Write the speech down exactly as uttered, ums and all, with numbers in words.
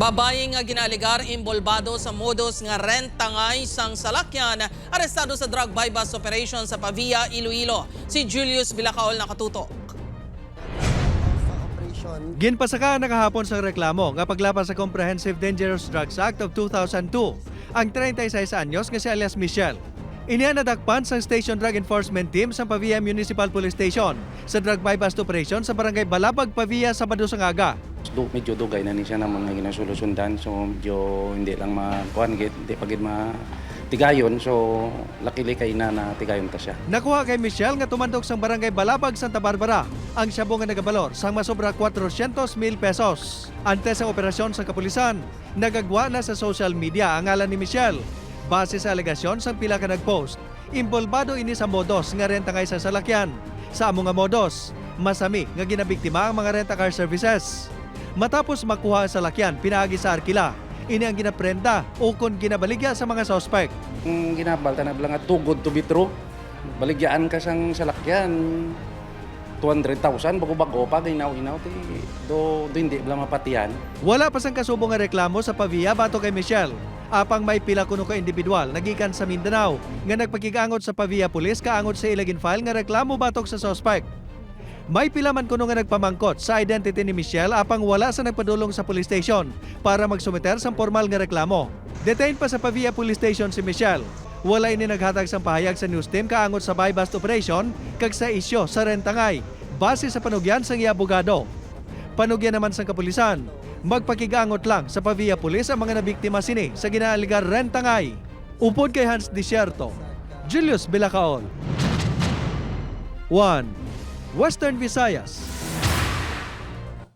Babayi nga ginaalegar inbolbado sa modus nga rentangay sang salakyan, arestado sa drug buy-bust operation sa Pavia, Iloilo. Si Julius Bilacaol nakatutok. Ginpasaka na kahapon sang reklamo nga paglapas sa Comprehensive Dangerous Drugs Act of two thousand two ang treinta y seis anyos nga si alias Michelle. Iniha nadakpan sang Station Drug Enforcement Team sa Pavia Municipal Police Station sa drug buy-bust operation sa Barangay Balabag, Pavia, Sabado sang aga. Du, medyo dugay na ni siya na mga ginasulusundan. So, medyo hindi lang ma-, kuwan, gid, hindi pa gid matigayon. So, luckily kay na, natigayon ta siya. Nakuha kay Michelle nga tumandok sang Barangay Balabag, Santa Barbara ang shabu nga nagabalor sang masobra cuatrocientos mil pesos. Antes sang operasyon sang kapulisan, nagagwa na sa social media ang ngalan ni Michelle. Base sa alegasyon sang pila ka nag-post, inbolbado ini sa modus nga rentangay sa salakyan. Sa amo nga modus, masami nga ginabiktima ang mga rent-a-car services. Matapos makuha ang salakyan pinaagi sa arkila, ini ang ginaprenda ukon ginabaligya sa mga suspect. Ang ginabal ta na lang nga too good to be true. Baligyaan ka sang salakyan, two hundred thousand, bago-bago pa, ginaw-inaw, ti, do, do hindi lang mapatihan. Wala pa sang kasubo nga reklamo sa Pavia batok kay Michelle. Apang may pila kuno ka individual nagikan sa Mindanao nga nagpakig-angot sa Pavia Police kaangod sa ila gin-file nga reklamo batok sa suspect. May pila man kuno nga nagpamangkot sa identity ni Michelle apang wala sa nagpadulong sa police station para magsumiter sang pormal nga reklamo. Detained pa sa Pavia Police Station si Michelle. Wala ini naghatag sang pahayag sa news team kaangod sa buy-bust operation kag sa isyu sa rentangay, base sa panugyan sang iya abogado. Panugyan naman sang kapulisan, magpakig-angot lang sa Pavia Police ang mga nabiktima sini sa ginaalegar rentangay. Upod kay Hans Desierto, Julius Bilacaol, One Western Visayas.